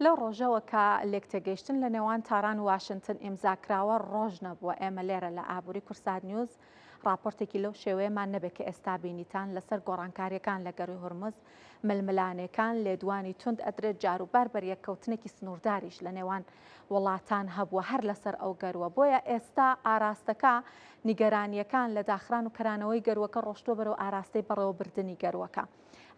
لەو ڕۆژەوە کە لێکتێگەیشتن لە نێوان تاران و واشنتن ئیمزا کراوە، ڕۆژ نەبووە ئێمە لێرە لە ئابووری کوردسات نیوز ڕاپۆرتێکی لەو شێوەیەمان نەبێت کە ئێستا بینیتان لەسەر گۆڕانکارییەکان لە گەرووی هورمز، ململانێکان، لێدوانی توند ئەدرێت، جاروبار بەریەککەوتنێکی سنوورداریش لە نێوان وڵاتان هەبووە هەر لەسەر ئەو گەرووە. بۆیە ئێستا ئاراستەکە، نیگەرانییەکان لە داخران و کرانەوەی گەرووەکە ڕۆشتووە بەرەو ئاراستەی بەڕێوەبردنی گەرووەکە.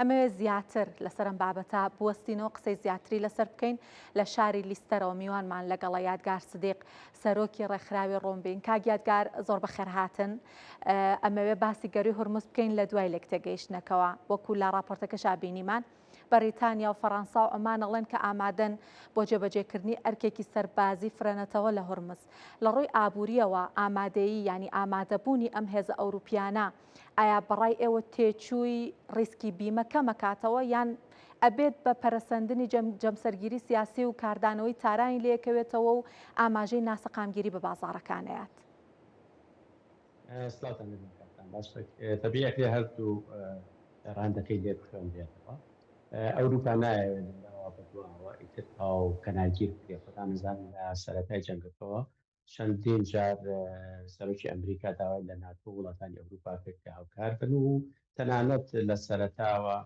ئەمەوێ زیاتر لەسەر ئەم بابەتە بوەستینەوە قسەی زیاتری لەسەر بکەین لە شاری لیستەرەوە میوانمان لەگەڵە یادگار سدیق سەرۆکی ڕێکخراوی ڕۆمبین کاک یادگار زۆر بەخێرهاتن ئەمەوێ باسی گەروی هورمز بکەین لە دوای لێکتێگەیشتنەکەوە وەکو لە ڕاپۆرتەکەشا بینیمان بەریتانیا و فەڕەنسا و عومان ئەڵێن کە ئامادەن بۆ جێبەجێکردنی ئەرکێکی سەربازی فرەنەتەوە لە هورمز لە ڕووی ئابووریەوە ئامادەیی یانی ئامادەبوونی ئەم هێزە ئەوروپیانە ئایا بەڕای ئێوە تێچووی ڕیسکی بیمە کەمەکاتەوە یان ئەبێت بە پەرەسەندنی جەمسەرگیری سیاسی و کاردانەوەی تارانی لێکەوێتەوە و ئاماژەی ناسەقامگیری بە بازاڕەکان ئەیات؟ سڵاوتان لێبێ کاکتان باش تەبیعی ئەکرێ هەردوو ڕەهەندەکەی لێ بخوێنرێتەوە ئەوروپا نایەوێت لەوە بەدواوە ئیتر تەواو کەنارگیر بکرێ خۆتان ئەزانن لە سەرەتای جەنگەکەوە چەندین جار سەرۆکی ئەمریکا داوای لە ناتۆ و وڵاتانی ئەوروپا کرد کە هاوکار بن و تەنانەت لە سەرەتاوە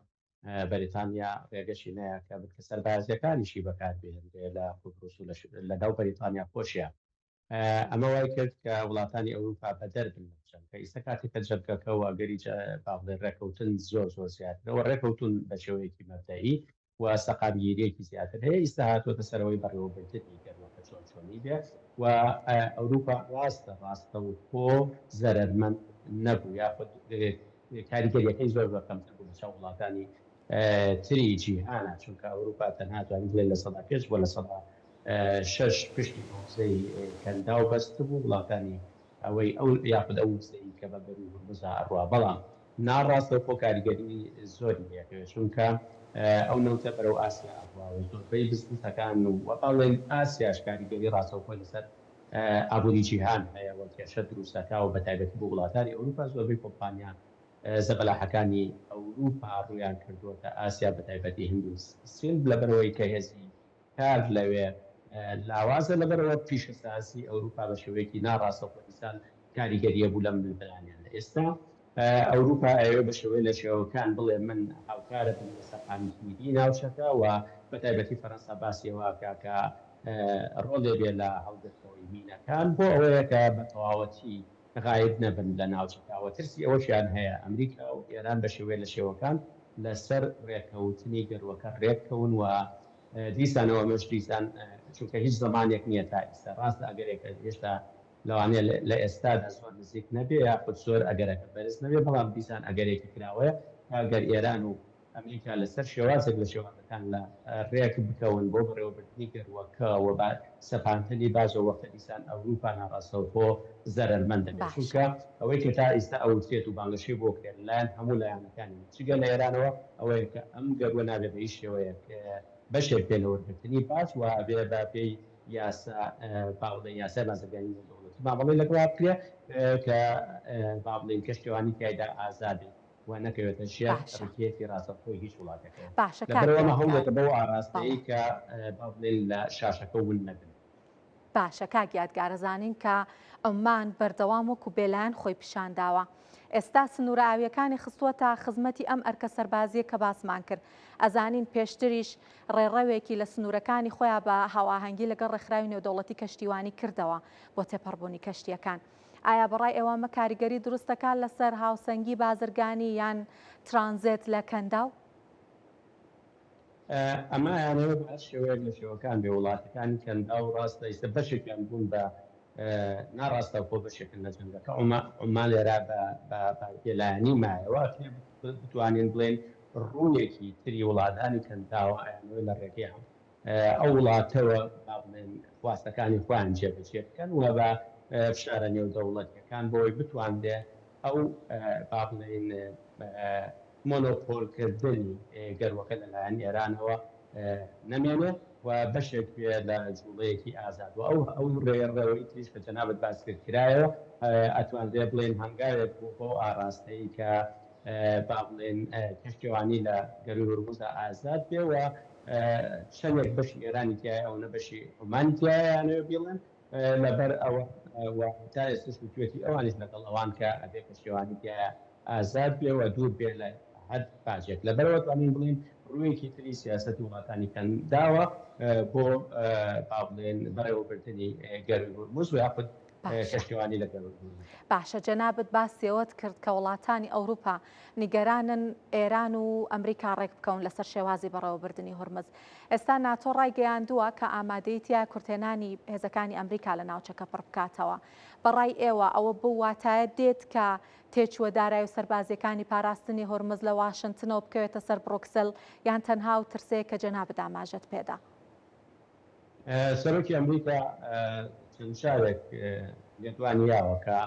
بەریتانیا ڕێگەشی نەیا کە بنکە سەربازیەکانیشی بەکاربهێنرێ لە قوبڕس و لە ناو بەریتانیا خۆشیان. ئەمە وای کرد کە وڵاتانی ئەوروپا بەدەر بن لەم جەنگە. ئیستا کاتێک کە جەنگەکە و ئەگەری با بڵێ ڕێکەوتن زۆر زۆر زیاترە و ڕێکەوتون بە شێوەیەکی مەبدەئی و سەقامگیرییەکی زیاتر هەیە، ئیستا هاتووەتە سەرەوەی بەڕێوەبردنی گەرووەکە چۆن چۆنی بێ و ئەوروپا ڕاستە ڕاستەوخۆ زەرەرمەند نەبوو یاخود کاریگەرییەکەی زۆر زۆر کەمتر بوو لە چاو وڵاتانی تری جیهانا، چونکە ئەوروپا تەنها توانی بڵێ 5% بۆ 6% پشتی بە وزەی کەنداو بەستبوو، وڵاتانی ئەوەی ئەو یاخود ئەو وزەی کە بە گەرووی هورمزا ئەڕوا، بەڵام ناڕاستەوخۆ کاریگەری زۆری لێکەوێت، چونکە ئەو نەوتە بەرەو ئاسیا ئەڕوا و زۆربەی بزنسەکان و با بڵێین ئاسیاش کاریگەری ڕاستەوخۆی لەسەر ئابووری جیهان هەیە و کێشە دروست ئەکا و بەتایبەتی بۆ وڵاتانی ئەوروپا زۆربەی کۆمپانیا زەبەلاحەکانی ئەوروپا ڕوویان کردووەتە ئاسیا بەتایبەتی هند و سین لەبەرئەوەی کە هێزی کار لەوێ لاوازە لەبەرئەوە پیشەسازی ئەوروپا بە شێوەیەکی ناڕاستەوخۆ دیسان کاریگەریە بوو لەم ململانێیانە ئێستا ئەوروپا ئەیەوێ بە شێوەیە لە شێوەکان بڵێ من هاوکارە بم لە سەقامگیری ناوچەکە و بە تایبەتی فەرەنسا باسی ئەوە ئەکا کە ڕۆڵێ بێ لە هەڵگرتنەوەی مینەکان بۆ ئەوەیە کە بە تەواوەتی غایب نەبن لە ناوچەکە و ترسی ئەوەشیان هەیە ئەمریکا و ئێران بە شێوەیە لە شێوەکان لە سەر ڕێکەوتنی گەروەکە ڕێککەون و دیسانەوە ئەمەش دیسان چونکە هیچ زەمانێک نییە تا ئیستا ڕاستە ئەگەرێکە هێشتا لەوانەیە لە ئێستادا زۆر نزیک نەبێ یاخود زۆر ئەگەرەکە بەرز نەبێ بەڵام دیسان ئەگەرێکی کراوەیە کە گەر ئێران و ئەمریکا لەسەر شێوازێک لە شێوازەکان لە رێک بکەون بۆ بەڕێوەبردنی گەرووەکە و بە سەپاندنی باج ئەو وەختە دیسان ئەوروپا ناڕاستەوخۆ زەرەرمەند دەبێت باشە. چونکە ئەوەی کە تا ئیستا ئەوترێت و بانگەشەی بۆ کرێت لەلایەن هەموو لایەنەکانی جگە لە ئێرانەوە ئەوەیە کە ئەم گەرووە نابێ بە هیچ شێوەیەک بەشێک بێ لە وەرگرتنی باج و ئەبێ بە پێی یاسا با بڵێین یاسای بازرگانی نێودەوڵەتی مامەڵەی لەگەڵا بکرێ کە با بڵێین کەشتیوانی تیایدا ئازاد بێت و نەکەوێتە ژێر باشە. ڕکێفی ڕاستەوخۆی هیچ وڵاتێکەوە. باشە کاک لەبەرئەوە ئەمە یادگار. هەوڵێکە بەو بەڵێ. ئاڕاستەیەی کە با بڵێین لە شاشەکە ون نەبن. باشە کاک یادگار ئەزانین کە عومان بەردەوام وەکو بێلایەن خۆی پیشان داوە. ئێستا سنوورە ئاوییەکانی خستووەتە خزمەتی ئەم ئەرکە سەربازییە کە باسمان کرد. ئەزانین پێشتریش ڕێڕەوێکی لە سنوورەکانی خۆیا بە هاوئاهەنگی لەگەڵ ڕێکخراوی نێودەوڵەتی کەشتیوانی کردەوە بۆ تێپەڕبوونی کەشتییەکان. ئایا بەڕای ئێوە ئەمە کاریگەری دروست دەکات لەسەر هاوسەنگی بازرگانی یان ترانزێت لە کەنداو؟ ئەمە ئەیانەوێت بە هەر شێوەیەک لە شێوەکان بێ وڵاتەکانی کەنداو ڕاستە ئیستا بەشێکیان بوون بە ناڕاستەوخۆ بەشێکن لە جەنگەکە عومان لێرە بە بێلایەنی مایەوە ئەکرێ بتوانین بڵێین ڕوویەکی تری وڵاتانی کەنداوە ئەیانەوێت لە ڕێگەی ئەو وڵاتەوە با بڵێن خواستەکانی خۆیان جێبەجێ بکەن و بە فشارە نێودەوڵەتیەکان بۆی بتوانرێ ئەو با بڵێین مۆنۆپۆلکردنی گەروەکە لەلایەن ئێرانەوە نەمێنێ و بەشێک بێ لە جوڵەیەکی ئازاد و ئەو ئەو ڕێڕەوەی تریش کە جەنابت باس کرد کرایەوە ئەتوانرێ بڵێین هەنگاوێک بوو بەو ئاڕاستەی کە با بڵێین کەشتیوانی لە گەرووی هورمزدا ئازاد بێ و. چەندێک بەشی ئێرانی تیایە ئەوەنە بەشی عومانی تیایە یانەوێ بیڵێن لەبەر ئەوە و تا ئێستش وتوێتی ئەوانیش لەگەڵ ئەوان کە ئەبێ کەشتیوانی تیایا ئازاد بێ و دوور بێ لە هەر باجێک. لەبەرئەوە توانین بڵێین ڕوویەکی تری سیاسەتی وڵاتانی کەنداوە بۆ با بڵێین بەڕێوەبردنی گەرووی هورمز و یاخود باشە. کەشتیوانی لە گەرووی هورمزدا. باشە جەنابت باسی ئەوەت کرد کە وڵاتانی ئەوروپا نیگەرانن ئێران و ئەمریکا ڕێکبکەون لەسەر شێوازی بەڕێوەبردنی هورمز. ئێستا ناتۆ ڕایگەیاندووە کە ئامادەیی تیایە کورتهێنانی هێزەکانی ئەمریکا لە ناوچەکە پڕ بکاتەوە. بە ڕای ئێوە ئەوە بەو واتایە دێت کە تێچووە دارای و سەربازییەکانی پاراستنی هورمز لە واشنتنەوە بکەوێتە سەر بڕۆکسل یان تەنها ئەو ترسەیە کە جەنابت ئاماژەت پێدا؟ سەرۆکی ئەمریکا چەند جارێک لێدوانی یاوە کە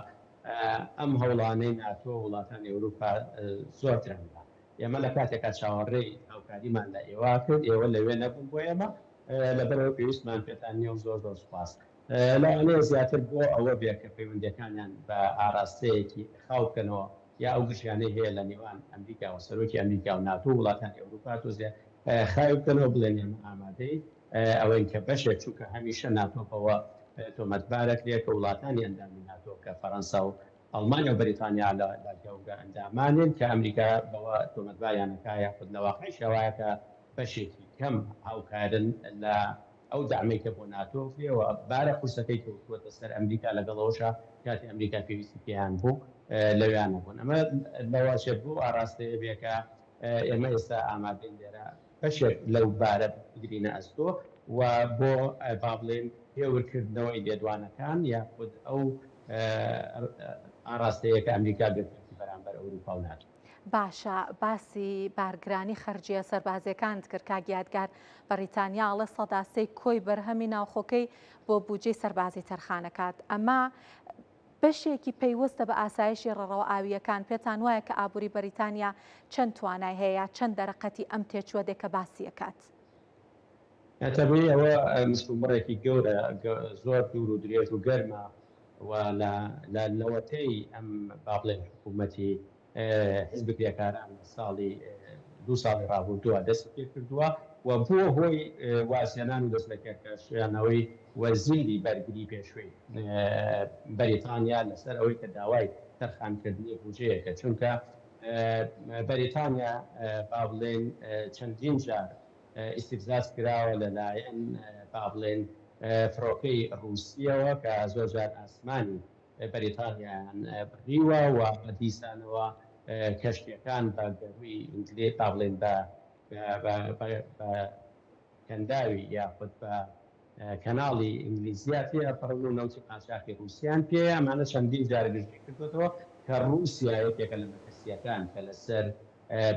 ئەم هەوڵانەی ناتۆ و وڵاتانی ئەوروپا زۆر درەنگە. ئێمە لە کاتێکا چاوەڕێی هاوکاریمان لە ئێوە کرد، ئێوە لەوێ نەبوون بۆ ئێمە، لەبەرئەوە پێویستمان پێتان نییە و زۆر زۆر سوپاس. لەوانەیە زیاتر بۆ ئەوە بێ کە پەیوەندییەکانیان بە ئاراستەیەکی خاو بکەنەوە یا ئەو گرژیانەی هەیە لە نێوان ئەمریکا و سەرۆکی ئەمریکا و ناتۆ و وڵاتانی ئەوروپا تۆزێ خاوی بکەنەوە بڵێن ئێمە ئامادەین ئەوەین کە بەشێک چونکە هەمیشە ناتۆ بەوە تۆمەتبارەکرێ کە وڵاتانی ئەندامی ناتۆ کە فەرەنسا و ئەڵمانیا و بەریتانیا لە گەورە ئەندامانن کە ئەمریکا بەوە تۆمەتباریان ئەکا یاخود لە واقعیشا وایە کە بەشێکی کەم هاوکارن لە ئەو دەعمەی کە بۆ ناتۆ ئەکرێ و بارە قورسەکەی کەوتووەتە سەر ئەمریکا لەگەڵ ئەوەشا کاتی ئەمریکا پێویستی پێیان بوو لەویا نەبوون ئەمە لەوەچێت بەو ئاراستەیە بێ کە ئێمە ئێستا ئامادەین لێرە بەشێک لەو بارە بگرینە ئەستۆ و بۆ با بڵێین هێورکردنەوەی لێدوانەکان یاخود ئەو ئاڕاستەیە کە ئەمریکا گرتوویەتی بەرامبەر ئەوروپا و ناتۆ. باشە باسی بارگرانی خەرجیە سەربازیەکانت کرد کاک یادگار، بەڕیتانیا ئەڵێ سەدا سێی کۆی بەرهەمی ناوخۆکەی بۆ بودجەی سەربازی تەرخانەکات ئەمە بەشێکی پەیوەستە بە ئاسایشی ڕێڕەوە ئاوییەکان، پێتان وایە کە ئابووری بەریتانیا چەند توانای هەیە یا چەند دەرەقەتی ئەم تێچووە دێ کە باسی ئەکات؟ تەبیعی ئەوە مشتومڕێکی گەورە زۆر دوور و درێژ و گەرمە و لە لەوەتەی ئەم با بڵێین حکوومەتی حیزبی کرێکاران لە ساڵی دوو ساڵی ڕابوردووە دەستی پێکردووە و بووە هۆی وازهێنان و دەستلەکارکێشانەوەی وەزیری بەرگری پێشووی بەریتانیا لەسەر ئەوەی کە داوای تەرخانکردنی بوجەیەکە چونکە بەریتانیا با بڵێین چەندین جار ئیستیفزاز کراوە لەلایەن با بڵێین فڕۆکەی ڕووسیەوە کە زۆر جار ئاسمانی بەریتانیایان بڕیوە و دیسانەوە کەشتیەکان بە گەرووی ئینگلی با بڵێین بە بە کەنداوی یاخود بە کەناڵی ئینگلیزیا تێئەپەڕن و نەوتی قاچاخی ڕووسیان پێیە ئەمانە چەندین جار گرژی کردوەتەوە کە ڕووسیا یەکێکە لە مەترسیەکان کە لەسەر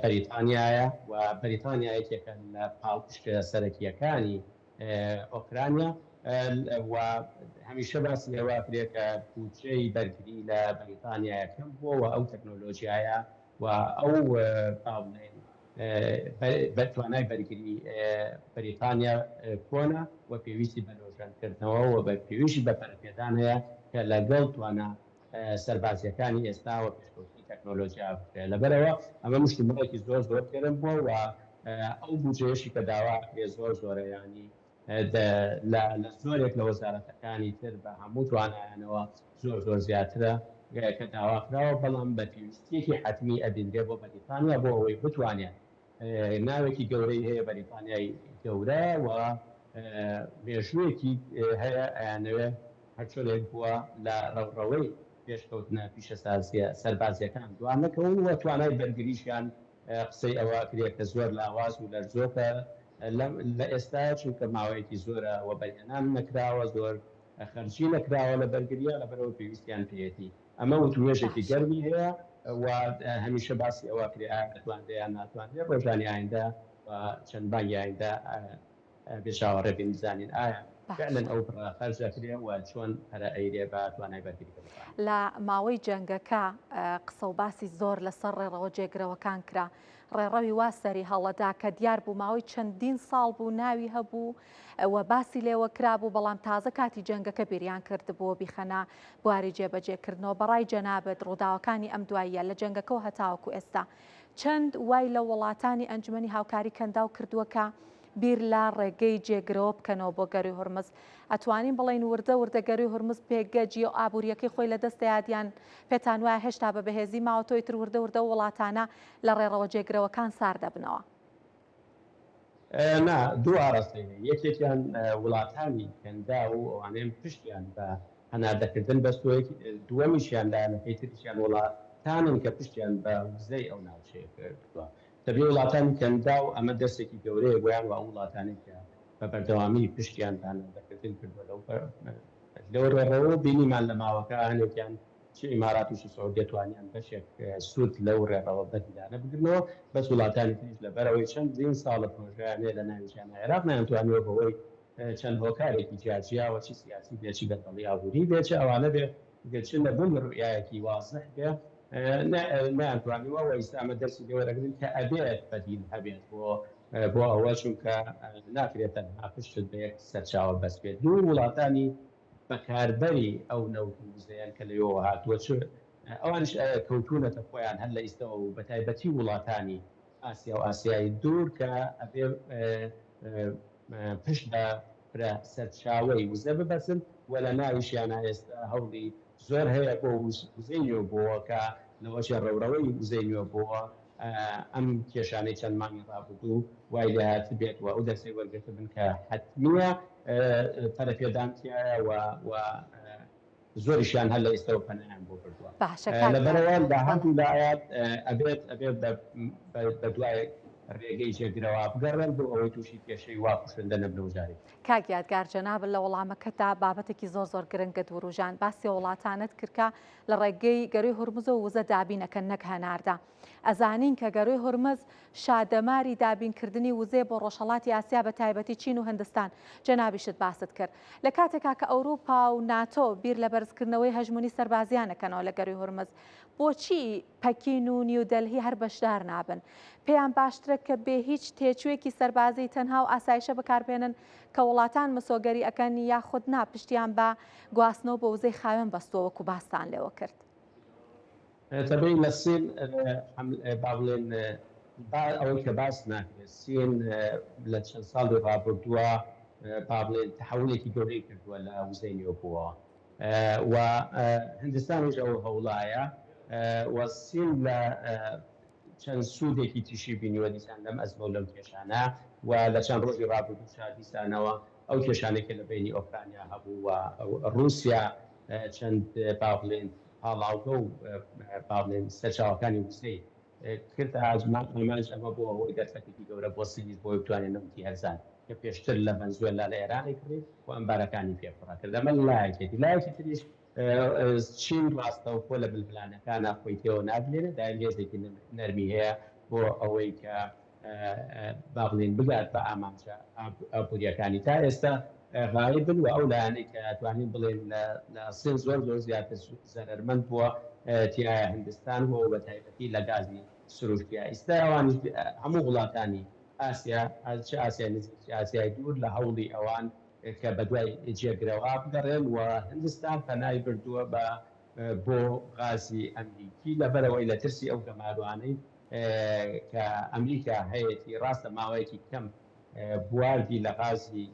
بەریتانیایە و بەریتانیا یەکێکە لە پاڵپشتە سەرەکیەکانی ئۆکرانیا و هەمیشە باسی ئەوە ئەکرێ کە بودجەی بەرگری لە بەریتانیا کەم بووە و ئەو تەکنۆلۆژیایە و ئەو با بڵێین توانای بەرگری بەریتانیا کۆنە و پێویستی بە نۆژەنکردنەوە و پێویستی بە پەرەپێدان هەیە کە لەگەڵ توانا سەربازییەکانی ئێستا و پێشکەوتنی تەکنۆلۆژیا بکرێت. لەبەرئەوە ئەمە مشتومڕێکی زۆر زۆر گەرم بووە و ئەو بودجەیەشی کە داوا ئەکرێت زۆر زۆرە یانی لە زۆرێک لە وەزارەتەکانی تر بە هەموو توانایانەوە زۆر زۆر زیاترە کە داوا کراوە، بەڵام بە پێویستییەکی حەتمی ئەبینرێ بۆ بەریتانیا بۆ ئەوەی بتوانێت ناوێکی گەورەی هەیە بەریتانیای گەورە و مێژوویەکی هەیە ئەیانەوێ هەرچۆنێک بووە لە ڕەوڕەوەی پێشکەوتنە پیشەسازییە سەربازییەکان دوا نەکەون و توانای بەرگریشیان قسەی ئەوە ئەکرێ کە زۆر لاواز و لەرزۆکە لە ئێستایا چونکە ماوەیەکی زۆرە وەبەرهێنان نەکراوە زۆر خەرجی نەکراوە لە بەرگرییا لەبەرئەوە پێویستیان پێیەتی ئەمە وتووێژێکی باشە. گەرمی هەیە و هەمیشە باسی ئەوە ئەکرێ ئایا دەتوانرێ یان ناتوانرێ ڕۆژانی ئایندە و چەند مانگی ئایندە ئەبێ چاوەڕێ بین بزانین ئایا فعلا باشە. ئەو بڕە خەرج ئەکرێ و چۆن پەرە ئەیرێ بە توانای بەرگری بەریتانیا. لە ماوەی جەنگەکە قسە و باسی زۆر لەسەر ڕێڕەوە جێگرەوەکان کرا، ڕێڕەوی وا سەری هەڵەدا کە دیار بوو ماوەی چەندین ساڵ بوو ناوی هەبوو و باسی لێوە کرابوو، بەڵام تازە کاتی جەنگەکە بیریان کردبووە بیخەنە بواری جێبەجێکردنەوە. بەڕای جەنابت ڕووداوەکانی ئەم دواییە لە جەنگەکەوە هەتاوەکو ئێستا چەند وای لە وڵاتانی ئەنجومەنی هاوکاری کەنداو کردووە کە بیر لە ڕێگەی جێگرەوە بکەنەوە بۆ گەروی هورمز ئەتوانین بڵێین وردە وردە گەروی هورمز پێگە جیۆ ئابوریەکەی خۆی لە دەست دەیات یان پێتان وایە هێشتا بە بەهێزی ماوەتەوە ئیتر وردە وردە ئەو وڵاتانە لە ڕێڕەوە جێگرەوەکان سار دەبنەوە؟ نا، دوو ئاڕاستەی هەیە، یەکێکیان وڵاتانی کەنداو و ئەوانەیان پشتیان بە هەناردەکردن بەستووە، دووەمیشیان لایەنەکەی تریشیان وڵاتانن کە پشتیان بە وزەی ئەو ناوچەیە کردووە. تەبیعی وڵاتانی کەنداو ئەمە دەرسێکی گەورەیە بۆیان و ئەو وڵاتانەی کە بە بەردەوامی پشتیان بە هەناردەکردن کردووە لەو ڕێڕەوە بینیمان لە ماوەکە هەنێکیان چ ئیمارات و چ سعودیە توانیان بەشێک سوود لەو ڕێڕەوە بەدیلانە بگرنەوە، بەس وڵاتانی تریش لەبەرئەوەی چەندین ساڵە پرۆژەیان هەیە لە ناویشیان عێراق نەیانتوانیوە بەهۆی چەند هۆکارێکی جیاجیاوە چ سیاسی بێ چ گەندەڵی ئابووری بێ چ ئەوانە بێ چ نەبوونی ڕوئیایەکی وازح بێ نەیانتوانیوە و ئیستا ئەمە دەرسی لێ وەرەگرن کە ئەبێت بەدیل هەبێت بۆ بۆ ئەوە چونکە ناکرێت تەنها پشتت بە یەک سەرچاوە بەستبێت دوو وڵاتانی بەکاربەری ئەو نەوت و وزەیەن کە لەوێوە هاتووە چ ئەوانیش کەوتوونەتە خۆیان هەر لە ئیستەوە و بەتایبەتی وڵاتانی ئاسیا و ئاسیای دوور کە ئەبێ پشت بە فرە سەرچاوەی وزە ببەستن و لە ناویشیانا ئێستا هەوڵی زۆر هەیە بۆ وزەی نوێبووەوە کە لەوەچێ ڕەورەوەی وزەی نوێبووەوە ئەم کێشانەی چەند مانگی ڕابردوو وای لێهاتبێت و ئەو دەرسەی وەرگرتبن کە حەتمییە پەرەپێدان تیایە و و زۆریشیان هەر لە ئیستەوە پەنایان بۆ بردووە. باشە کاک لەبەرئەوە یادگار لە بەڵێ. هەردوو لایە ئەبێت ئەبێت بە بە دوای رێگەی جێگرەوە بگەڕێن بۆ ئەوەی تووشی کێشەی وا کوشندە نەبنەوە جارێکی تر. کاک یادگار جەنابت لە وەڵامەکەتدا بابەتێکی زۆر زۆر گرنگت وروژاند، باسی وڵاتانت کرد کە لە ڕێگەی گەروی هورمزەوە وزە دابین ئەکەن نەک هەناردە. ئەزانین کە گەروی هورمز شادەماری دابینکردنی وزەیە بۆ ڕۆژهەڵاتی ئاسیا بە تایبەتی چین و هندستان، جەنابیشت باست کرد. لە کاتێکا کە ئەوروپا و ناتۆ بیر لە بەرزکردنەوەی هەژمونی سەربازیان ئەکەنەوە لە گەروی هورمز، بۆچی پەکین و نیودەلهی هەر بەشدار نابن؟ پێیان باشترە کە بێ هیچ تێچوویەکی سەربازی تەنها و ئاسایشە بەکاربهێنن کە وڵاتان مسۆگەری ئەکەن یاخود نا پشتیان بە گواستنەوە بۆ وزەی خاوێن بەستووە وەکو باستان لێوە کرد؟ تەبعی لە سین با بڵێن با ئەوەی کە باس ناکرێت سین لە چەند ساڵی ڕابردووە با بڵێن تەحەولێکی گەورەی کردووە لە وزەی نوێبووەوە و هندستانیش ئەو هەوڵایە و سین لە چەند سوودێکی تیشی بینیوە دیسان لەم ئەزمە و لەم کێشانە و لە چەند ڕۆژی ڕابردووشا دیسانەوە ئەو کێشانەی کە لە بەینی ئۆکرانیا هەبوو و ڕووسیا چەند با بڵێین پاڵاوگە و با بڵێین سەرچاوەکانی وزەی کردە ئامانج، ئەمە بووە هۆی دەرفەتێکی گەورە بۆ سینیش بۆی بتوانێت نەوتی هەرزان کە پێشتر لە ڤەنزوێلا لە ئێرانی کڕی و ئەمبارەکانی پێ پڕ کرد. ئەمە لایەکێتی. لایەکی تریش چین ڕاستەوخۆ لە ململانێکانا خۆی تێوە ناگلێنێ، دایم هێزێکی نەرمی هەیە بۆ ئەوەی کە با بڵێین بگات بە ئامانجە ئابوورییەکانی. تا ئێستا غایبن و ئەو لایەنەی کە ئەتوانین بڵێین لە سین زۆر زۆر زیاتر زەرەرمەند بووە تیایا هندستان بووە و بە تایبەتی لە گازی سروشتیا. ئیستا ئەوانیش هەموو وڵاتانی ئاسیا چ ئاسیای نزیک چ ئاسیای دوور لە هەوڵی ئەوان کە بەدوای جێگرەوە بگەڕێن و هندستان پەنای بردووە بە بۆ غازی ئەمریکی لەبەرئەوەی لە ترسی ئەو گەمارۆانەی کە ئەمریکا هەیەتی ڕاستە ماوەیەکی کەم بواردی لە غازی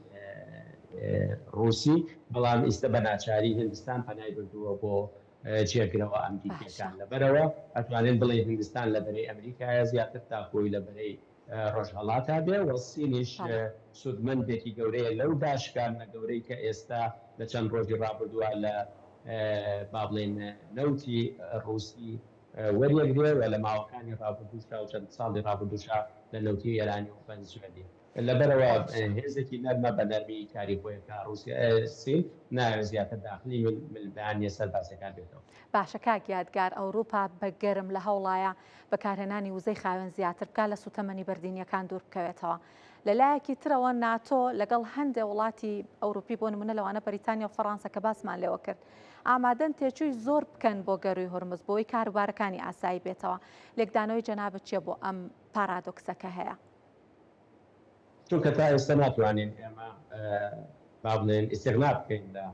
ڕووسی بەڵام ئیستە بە ناچاری هندستان پەنای بردووە بۆ جێگرەوە ئەمریکیەکان لەبەرئەوە ئەتوانین بڵێین هندستان لە بەرەی ئەمریکایە زیاتر تاکۆی لە بەرەی ڕۆژهەڵاتا بێ و سینیش سوودمەندێکی گەورەیە لەو داشکاندنە گەورەی کە ئێستا لە چەند ڕۆژی ڕابردووە لە با بڵێین نەوتی ڕووسی وەریەگرێ و لە ماوەکانی ڕابردووشا و چەند ساڵی ڕابردووشا لە نەوتی ئێرانی و ڤەنزوێلی. لەبەرئەوە هێزێکی نەرمە بە نەرمی کاری خۆی ئەکا ڕووسیا سین نایەوێ زیاتر داخلی ململانیە سەربازیەکان بێتەوە. باشە کاک یادگار ئەوروپا بە گەرم لە هەوڵایە بەکارهێنانی وزەی خاوێن زیاتر بکات لە سوتەمەنی بەردینیەکان دوور بکەوێتەوە لە لایەکی ترەوە ناتۆ لەگەڵ هەندێ وڵاتی ئەوروپی بۆ نمونە لەوانە بەریتانیا و فەڕانسە کە باسمان لێوە کرد ئامادەن تێچووی زۆر بکەن بۆ گەرووی هورمز بۆی کاروبارەکانی ئاسایی بێتەوە لێکدانەوەی جەنابت چیە بۆ ئەم پارادۆکسە کە هەیە؟ چونکە تا ئێستا ناتوانین ئێمە با بڵێن ئیستغنا بکەین لە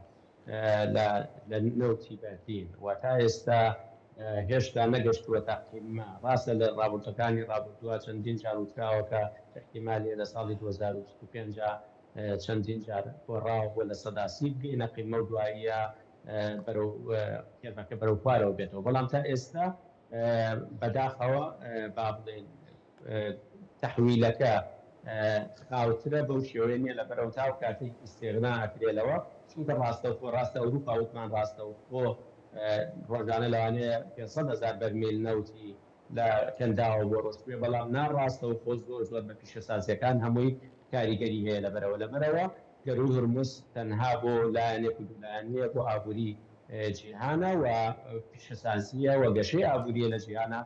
لە نەوتی بەردین و تا ئێستا. هێشتا نەگەشتووەتە قیممە. ڕاستە لە ڕابورتەکانی ڕابردووە چەندین جار وتراوە کە ئیحتیمال هەیە لە ساڵی 2025 چەندین جار گۆڕاوە بۆ 30% بگەینە قیممە و دواییە بەرەو curve ەکە بەرەو خوارەوە بێتەوە، بەڵام تا ئێستا بەداخەوە با بڵێین تەحویلەکە خاوترە بەو شێوەیە نیە لەبەرئەوە تا ئەو کاتەی ئیستیغنا ئەکرێ لەوە چونکە ڕاستەوخۆ ڕاستە ئەوروپا وتمان ڕاستەوخۆ ڕۆژانە لەوانەیە 500 هەزار بەرمیل نەوتی لە کەنداوە بۆ ڕۆشتبێ بەڵام ناڕاستەوخۆ زۆر زۆر بە پیشەسازیەکان هەمووی کاریگەری هەیە لەبەرئەوە لەبەرئەوە گەرووی هورمز تەنها بۆ لایەنێک و دوو لایەن نیە بۆ ئابووری جیهانە و پیشەسازیە و گەشەی ئابووریە لە جیهانە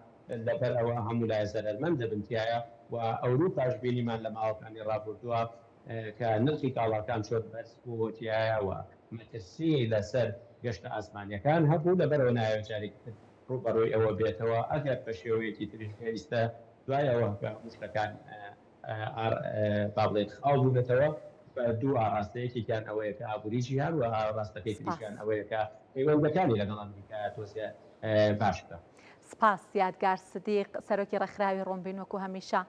لەبەر ئەوە هەموو لایە زەرەرمەند دەبن تیایا و ئەوروپاش بینیمان لە ماوەکانی ڕابوردووە کە نرخی کاڵاکان چۆن بەرز بووەوە تیایا و مەترسی لەسەر گەشتە ئاسمانیەکان هەبوو لەبەرئەوە نایەوێت جارێکی تر ڕووبەڕووی ئەوە بێتەوە ئەگەر بە شێوەیەکی تریش پێویستە دوای ئەوە کە هەموو شتەکان با بڵێین خاو بوونەتەوە بە دوو ئاڕاستە، یەکێکیان ئەوەیە کە ئابووری جیهان و ئاڕاستەکەی سپاس. تریشیان ئەوەیە کە پەیوەندەکانی لەگەڵ ئەمریکا تۆزێ باش بکا. سپاس یادگار سدیق، سەرۆکی ڕێکخراوی ڕوونبین، وەکو هەمیشە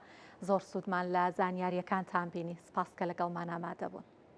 زۆر سوودمان لە زانیارییەکانتان بینی، سپاس کە لەگەڵمان ئامادە بوون.